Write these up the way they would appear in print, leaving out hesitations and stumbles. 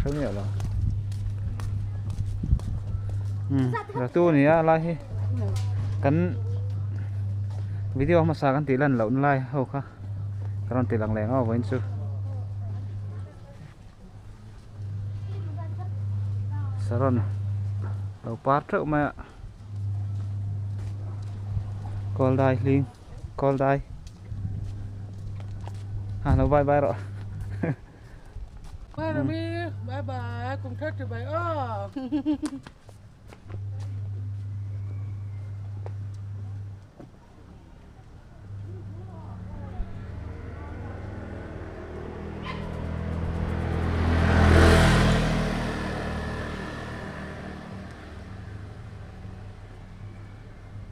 hre miah lo umm ratu a ni a lai hi kan video hmasa kan tih lan loh na lai ho kha ka rawn ti lang leh ngau vawiin chu. Saron lo par teuh mai a kawl dai hling kawl dai ha lo bye bye rawh Bye Rami bye bye kum thar ti bai aw.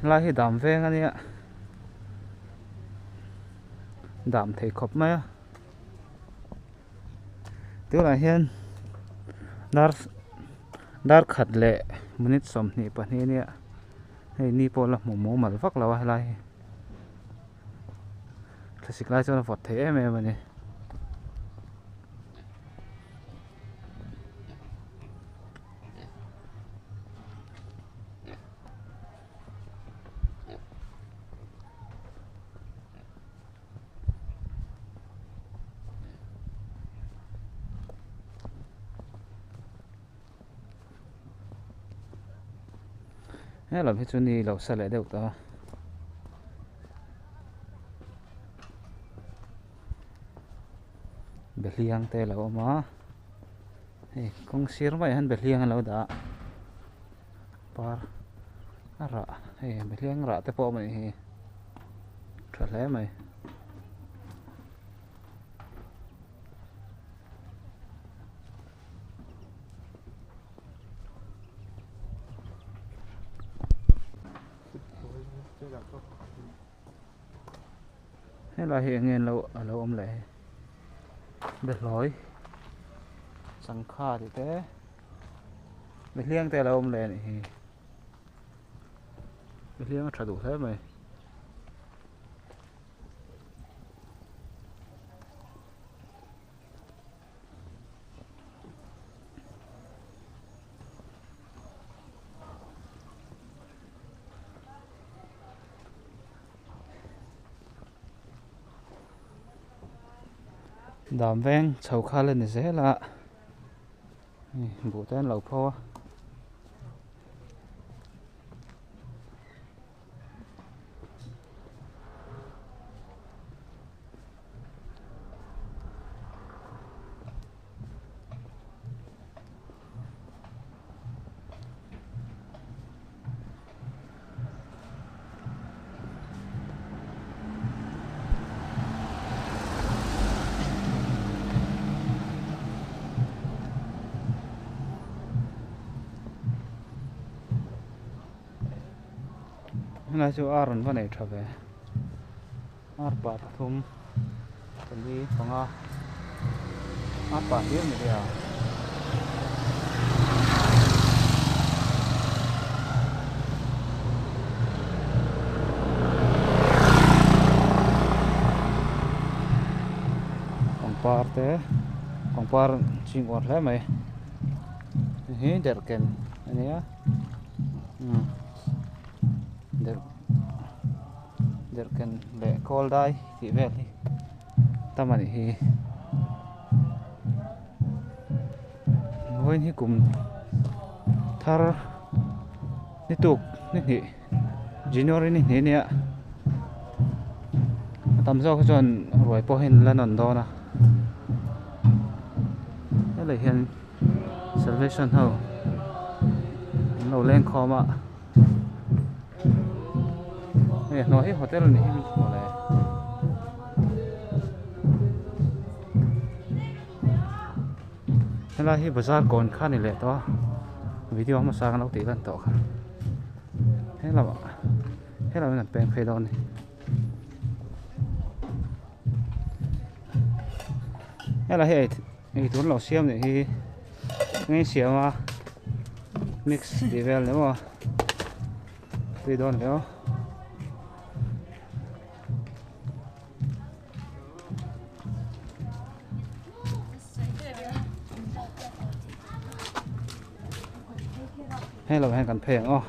Helai hi dam veng a nia dam thei khawp mai a tunah hian dar dar khat leh minute 22 a nia. Hei ni pawh la hmu mumal vak lo a helai hi thlasik lai chuan a vawt thei em em a ni. He lam hi chu ni lo sa leh deuh tawh a. Behliang te a lo awm a hei kawng sir maiah hian behliang a lo dah a par a rah hei behliang rah te pawh a awm a nih hi tha hle mai. Helai hi eng nge an lo a lo awm leh behlawi sangha tih te behliang te a lo awm leh a nih hi behliang a tha duh hle mai. Dam veng chho kha la ni zel a buh te an lo pho a. Helai chu ar an va nei tha ve ar pa pathum pali panga ar pa hlir ni ve a. Pangpar te pangpar ching uar hle mai hei hi derhken a nia. Derhken leh kawl dai tih vel hi tam a nih hi vawiin hi kum thar ni tuk ni hnih January ni hnih ania a tam zawk hi chuan ruai pawh hi an la nawn dawn a helai hian. Salvation ho an lo leng khawm a hei a hnuai hi hotel a nih hi mawle helai hi bazar kawn kha a ni leh tawh a video hmasa kan lo tih lan tawh kha helamah helamah hian an peng phei dawn a ni. Helai hi eitur an lo siam nih hi eng in siam a mix tih vel ni maw tui dawn hle aw. Hei lo hian kan phei ang aw.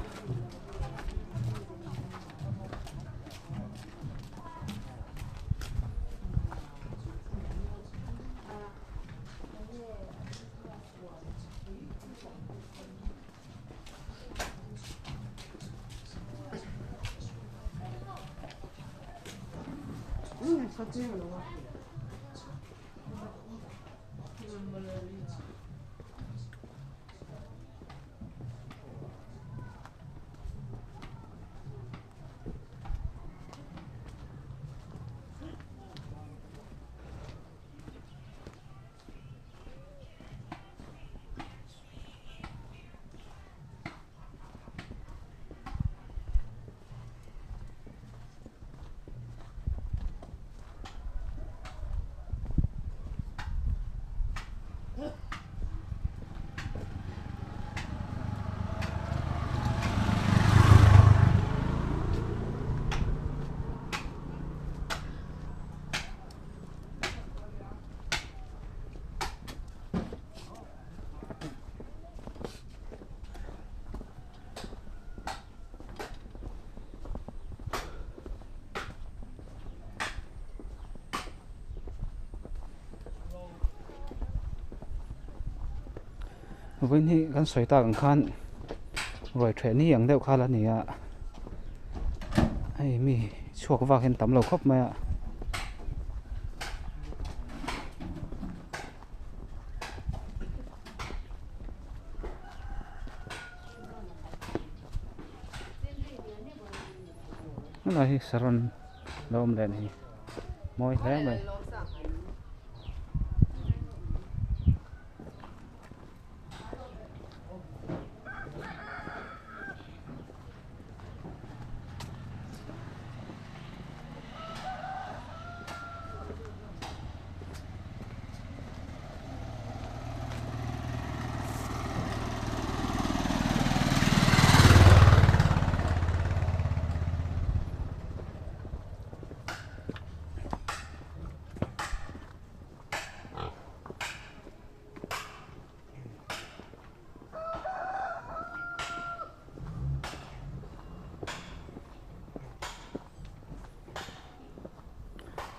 Vawiin hi kan sawi tak ang khan ruai ṭheh ni ang deuh kha la ni a hei mi chhuak vak hian tam lo khawp mai a. Helai hi saron lo awm leh a ni hi mawi hle mai.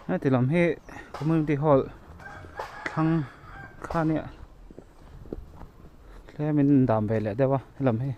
Heti lam hi community hall thlang kha nia tlem in dam ve leh deuh a helam hi.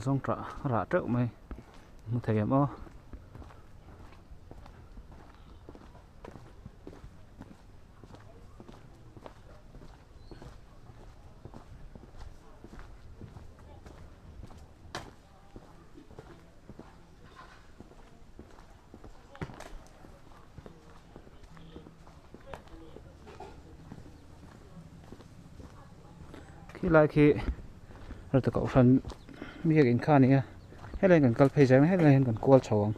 Zawngṭah rah teuh mai hmu thei em aw. Khilai khi rawta kohhran biakinn kha a ni a helai hian kan kal phei zel a helai hian kan kual chho ang.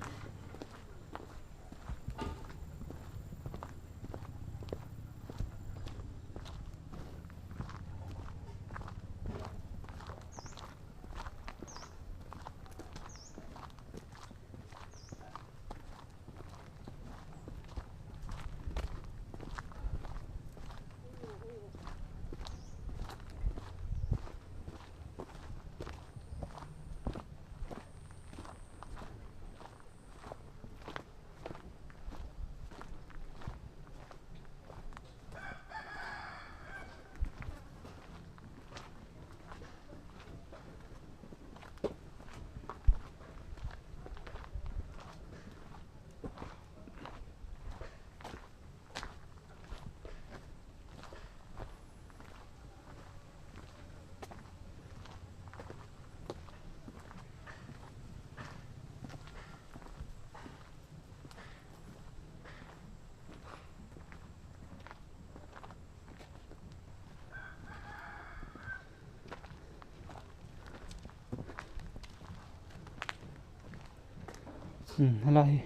Umm helai hi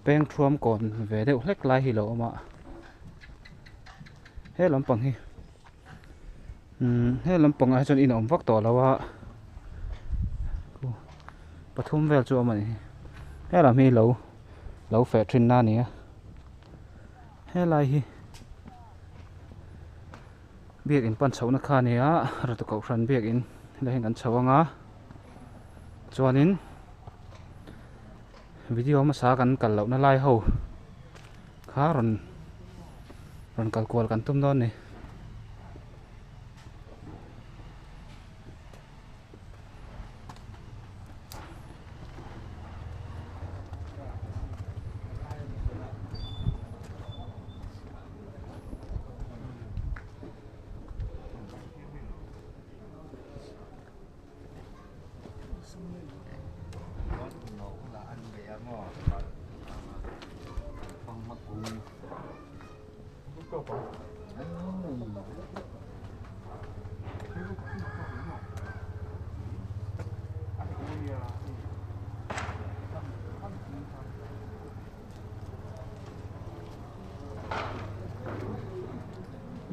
peng thuam kawn ve deuh hlek lai hi a lo awm a he lampang hi umm he lampang ah hi chuan in a awm vak tawh lo a pathum vel chu a awm a ni helam hi lo lo feh thin na a ni a helai hi biakin pan chhoh na kha a ni a ratu kohhran biakin helai hian kan chho ang a. Chuanin video hmasa kan kal lohna lai ho kha rawn rawn kal kual kan tum dawn a ni.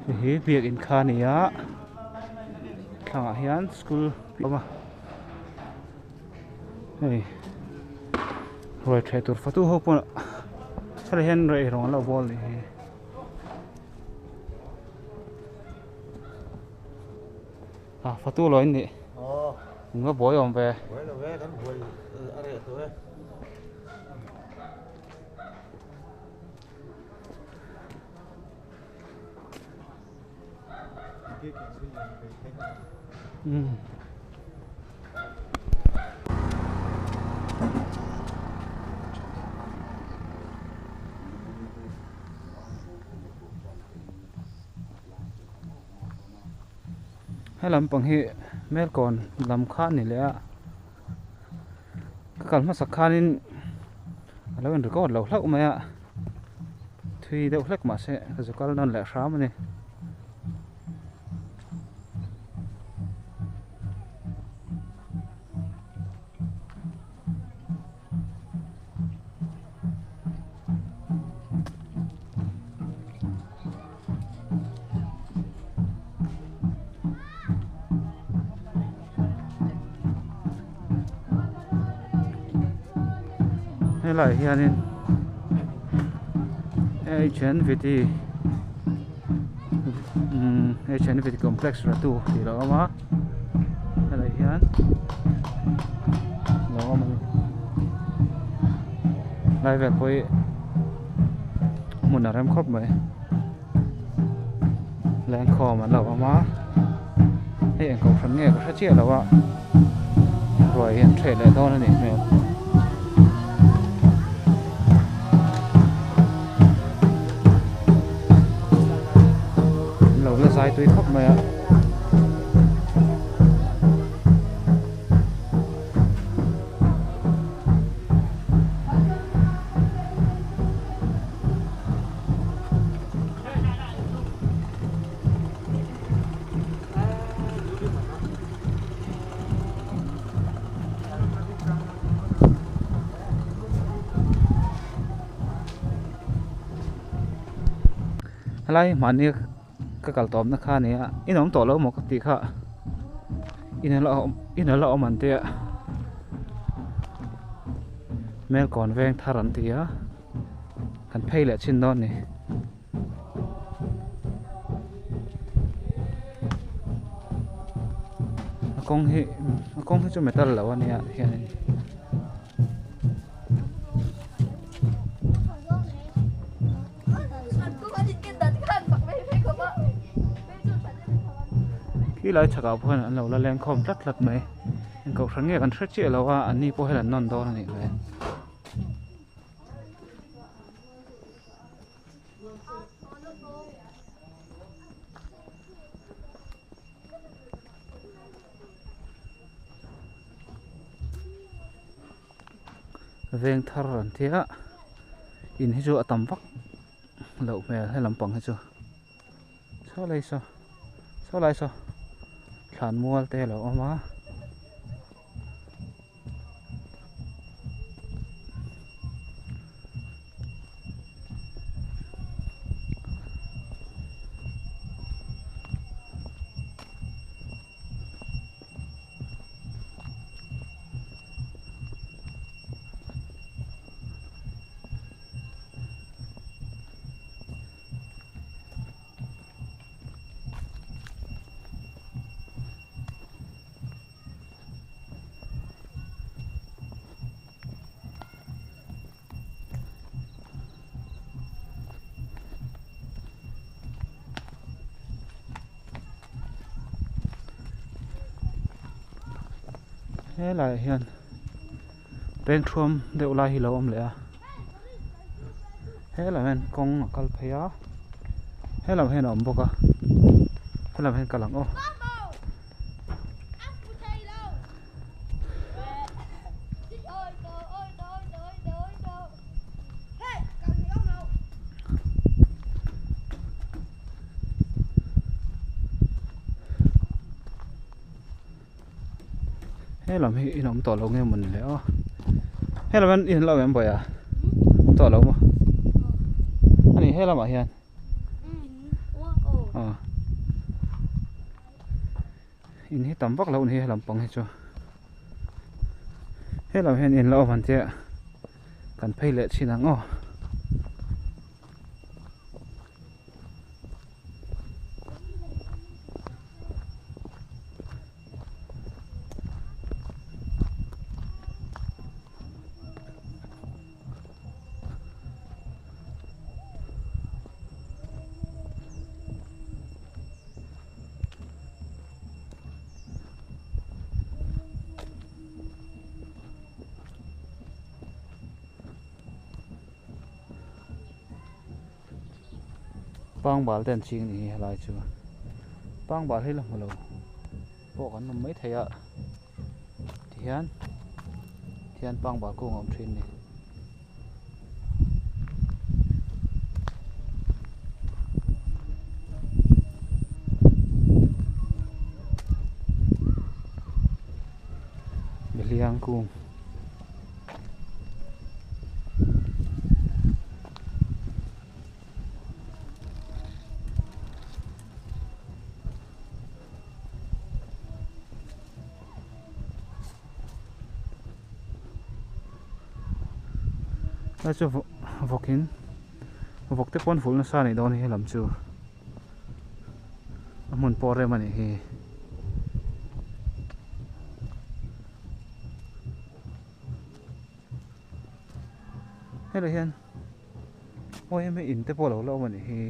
Hei hi biakin kha a ni a thlangah hian school a awm a hei ruai ṭheh tur fatu ho pawh helai hian eirawng an lo bawl a nih hi. A fatu lo in nih eng va buai awm ve. He lampang hi Melkawn lam kha a ni leh a ka kal hmasak khanin a lo in record lo hlauh mai a thui deuh hlek mahse ka zu kal nawn leh hram a ni. Helaiah hianin H N V T umm H N V T complex ratu tih a lo awm a helaiah hian a lo awm a ni lai vel pawh hi hmun a rem khawp mai. Lengkhawm an lo awm a hei eng kohhran nge ka hre chiah lo a ruai hi an hreh leh dawn a nih hmel. An lo la zai tui khawp mai a. Helai mahni ka kal tawpna kha a ni a in awm tawh lo maw ka tih kha in a la awm in a la awm an tia Melkawn veng thar an ti a. Kan phei leh chin dawn ni. A kawng hi a kawng hi chu metal lo a nia hianin. Khi lai chhakah pawh hian an lo la leng khawm tlat tlat mai. Eng kohhran nge kan hre chiah lo a an ni pawh hian an nawn dawn a nih hmel. Veng thar an ti a in hi chu a tam vak loh hmel he lampang hi chu saw lai saw saw lai saw thlan mual te a lo awm a. Helaiah hian peng thuam deuh lai hi a lo awm leh a helam hian kawng a kal phei a helam hian a awm bawk a helam hian kal ang aw. Helam hi in awm tawh lo nge mawni le aw helam hian in lo em bawiha awm tawh lo maw ani helamah hian aw in hi tam vak lo ni helam pang hi chu helam hian in lo awm ang chiah kan phei leh thin ang aw. Pangbal te an ching a ni hi helai chu pangbal hi la hmu lo pawh kan awm maithei a tihian tihian pangbal kung a awm thin a ni. Behliang kung. Lai chu vawk in vawk te pawn vulh nasa anih dawn hi helam chu a hmun pawh rem anih hi. Helai hian aw em in te pawh a lo la awm a nih hi.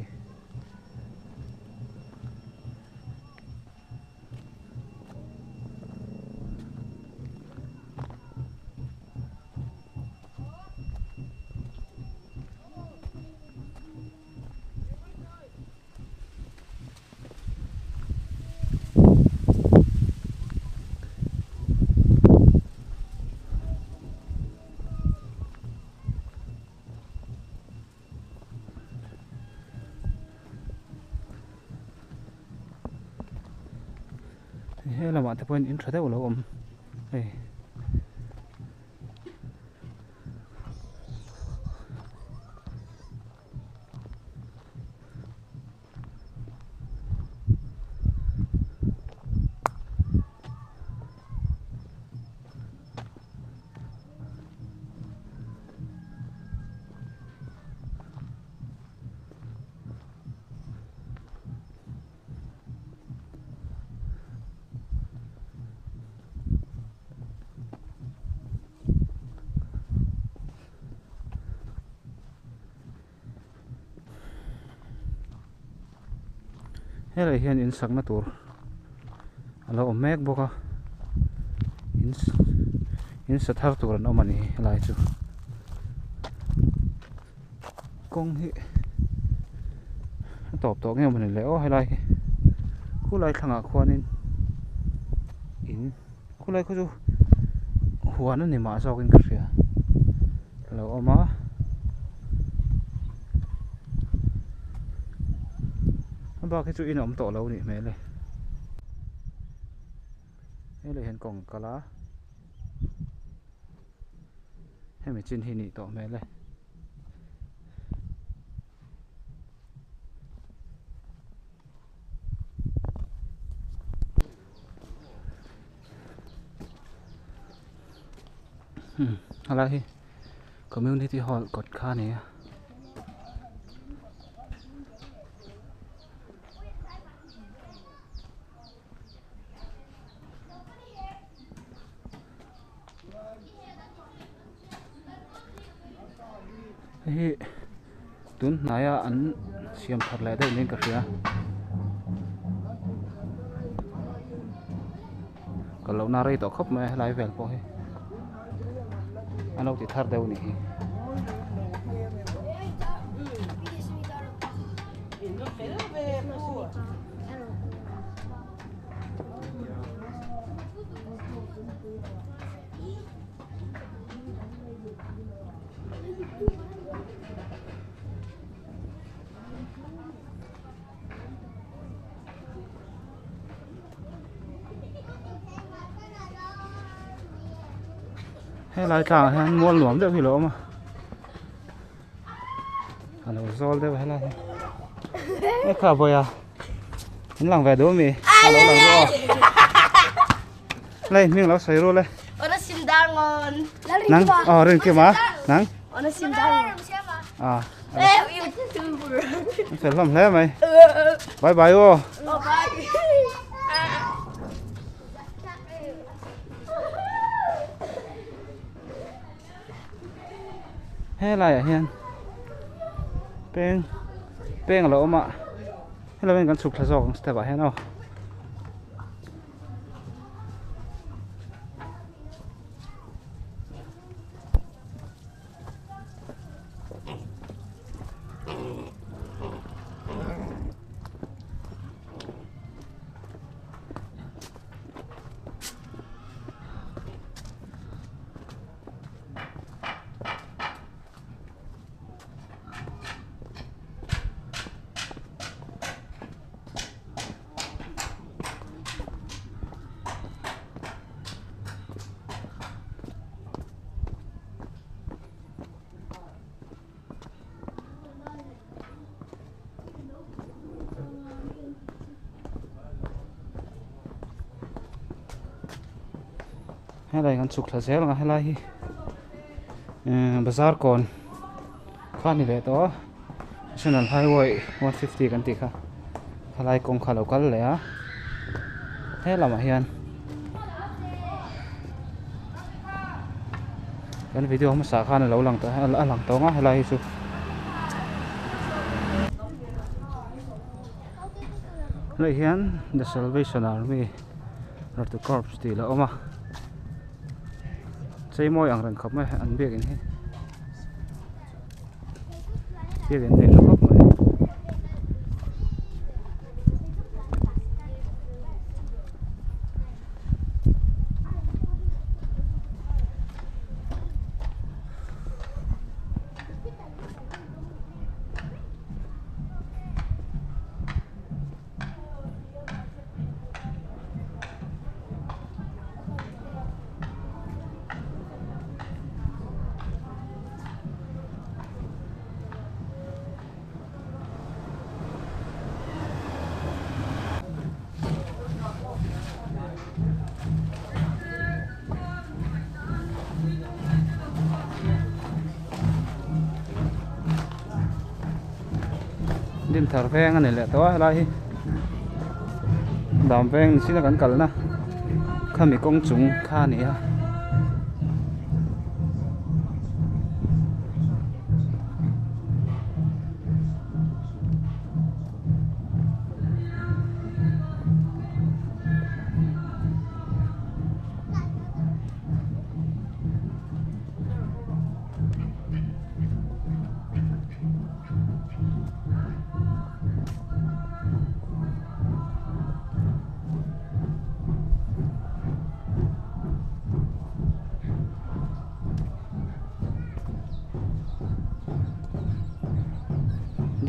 He lamah te pawhin in tha deuh a lo awm hei. Helai hian in sakna tur a lo awm mek bawk a in in sa thar tur an awm a ni helai chu kawng hi a tawp tawh nge mawni le aw helai hi khulai thlangah khuanin in khulai khaw chu huan a ni mah zawkin ka hria a lo awm a a bak hi chu in a awm tawh lo a nih hmel e helai hian kawng a kal a hemi chin hi nih tawh hmel e. Helai hi community hall kawt kha a ni a. Hei hi tun hnaia an siam thar leh deuh niin ka hria. Kal lohna rei tawh khawp mai a helai vel pawh hi an lo ti thar deuh a nih hi. Helai tlangah hian mual nuam deuh hi a lo awm a a lo zawl deuh a helai hi e kha vawiah an lang ve duh ami a lo lang duh a lei hming lo sawi rul e nang aw Rinkima nang a an fel hlawm hle mai bye bye aw helaiah hian peng peng a lo awm a helai hian kan chhuk thla zawk ang step ah hian aw. Helai kan chhuk thla zel ang a helai hi bazar kawn kha a ni leh tawh a national highway 150 kan tih kha helai kawng kha a lo kal leh a he lamah hian kan video hmasa khan a lo lang tawh a lang tawh ang a helai hi chu. Helai hian the salvation army rawtu corps tih a lo awm a cheimawi ang reng khawp mai an biakin hi biakin nei tha khawp mai. Dinthar veng a ni leh tawh a helai hi dam veng ni chin a kan kalna khami kawng chung kha a ni a.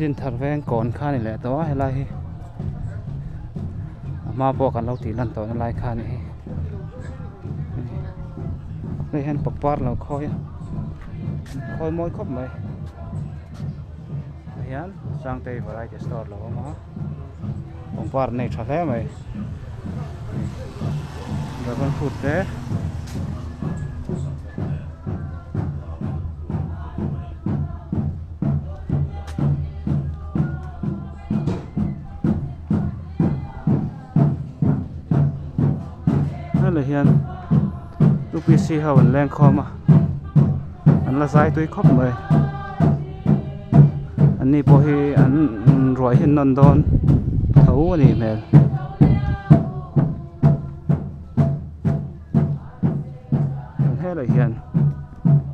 Dinthar veng kawn kha a ni leh tawh a helai hi a hma pawh kan lo tih lan tawhna lai kha a ni hi hei hian pangpar lo khawi a khawi mawi khawp mai tah hian Sangtei variety store lo awm a pangpar nei tha hle mai dragon fruit te. Helai hian UPC ho an leng khawm a an la zai tui khawp mai an ni pawh hi an ruai hi an nawn dawn tho a nih hmel. Helai hian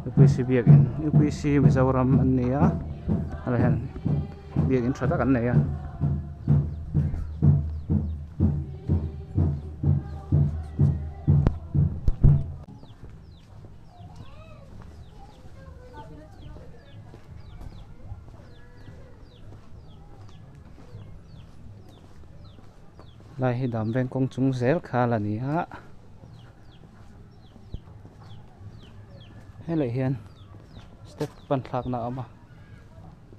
upc biakin upc mizoram an ni a helai hian biakin tha tak an nei a. Lai hi dam veng kawng chung zel kha la ni a helai hian step pan thlakna a awm a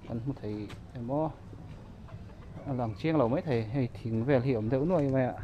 kan hmu thei emaw a lang chiang lo mai thei hei thing vel hi a awm deuh nuai mai a.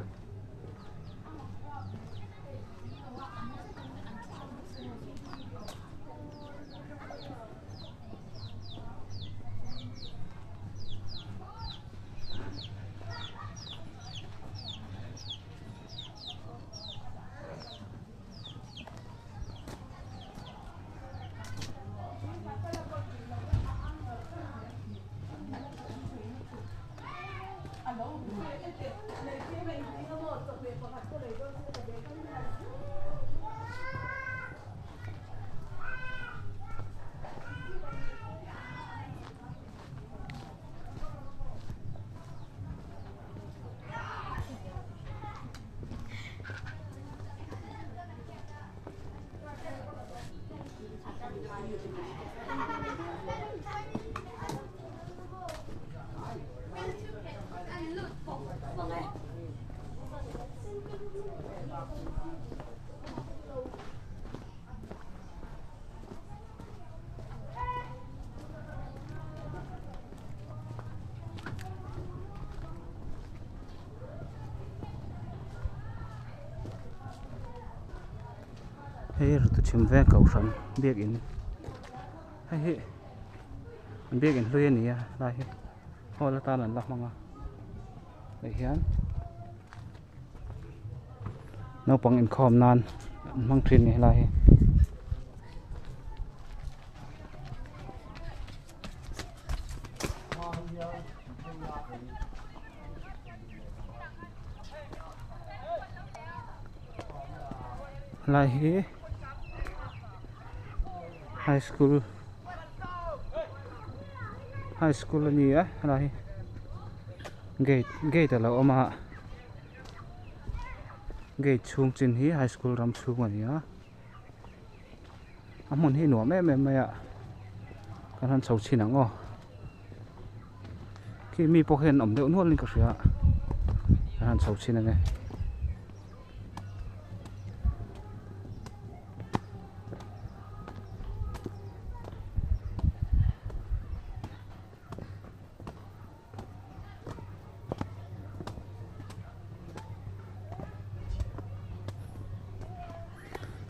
Hei Rutuchhim veng kohhran biakin hei hi an biakin hlui a ni a lai hi hall atan an la hmang a tah hian naupang inkhawm nan an hmang thin a ni helai hi. Lai hi high school high school a ni a helai hi gate gate a lo awm a gate chhung chin hi high school ram chhung a ni a a hmun hi nuam em em mai a kan han chho chhin ang aw. Khi mi pawh hian awm deuh nual in ka hria a han chho chhin ange.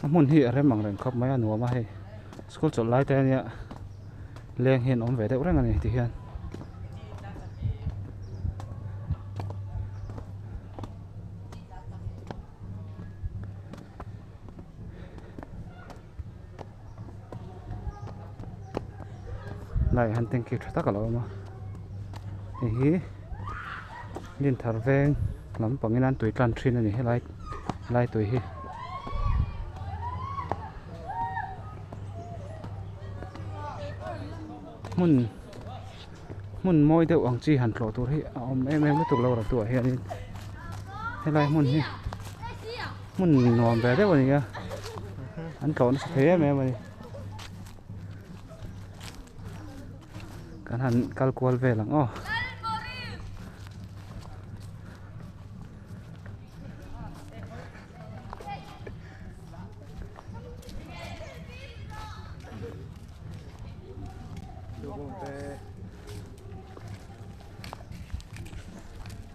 A hmun hi a rem ang reng khawp mai a nuam a hei school chawlh lai te ania leng hian awm ve deuh reng a ni ti hian. Lai han tanki tha tak a lo awm a hei hi Dinthar veng lampangin an tui tlan thin a ni helai helai tui hi. Hmun hmun mawi deuh ang chi han tlawh tur hi a awm em em lutuk lo ratuah hianin helai hmun hi hmun nuam ve deuh a ni a an tlawh nasa thei em em a ni kan han kal kual vel ang aw.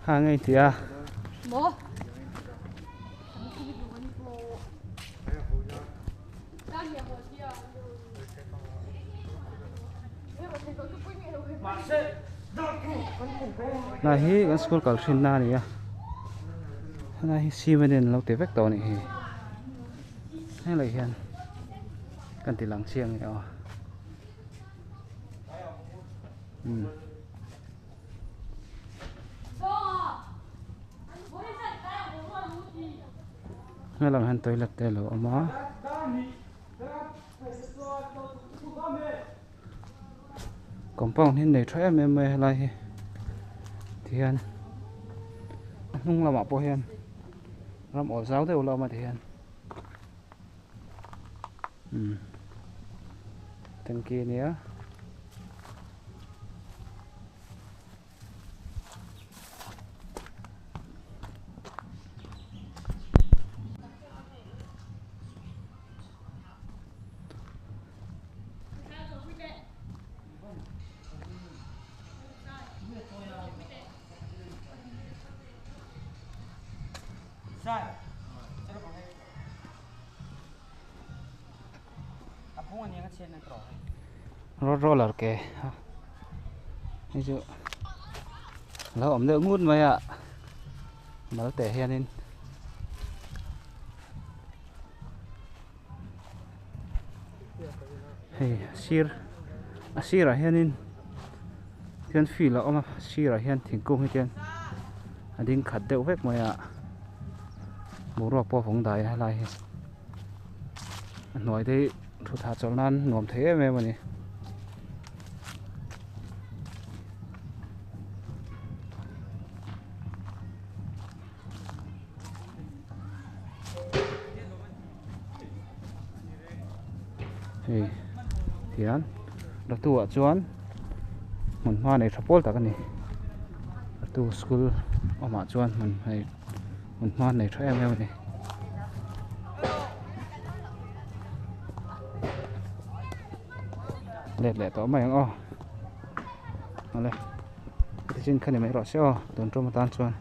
Ha ngei ti a. Maw? Lai hi kan school kal thin na a ni a helai hi cement in an lo ti vek tawh a nih hi helai hian kan ti lang chiang e aw umm. Helam hian toilet te a lo awm a. Compound hi nei tha em em mai a helai hi tihian a hnung lamah pawh hian ram awl zau deuh la awm a tihian umm tanky a nia. Road roller ke hei chu a lo awm deuh ngut mai a mal te hianin. Hei a sir a sirah hianin tian field a awm a sirah hian thingkung hi tian a ding khat deuh vek mai a boruak pawh a vawng dai a helai hi a hnuai te hi thut hahchawlh nan nuam thei em em a ni. Hei hian ratu ah chuan hmun hma nei tha pawl tak a ni ratu school awmah chuan hmun hei hmun hma nei tha em em a ni. Let leh tawh mai ang aw awle tichin kha ni mai rawh se aw tun tum atan chuan.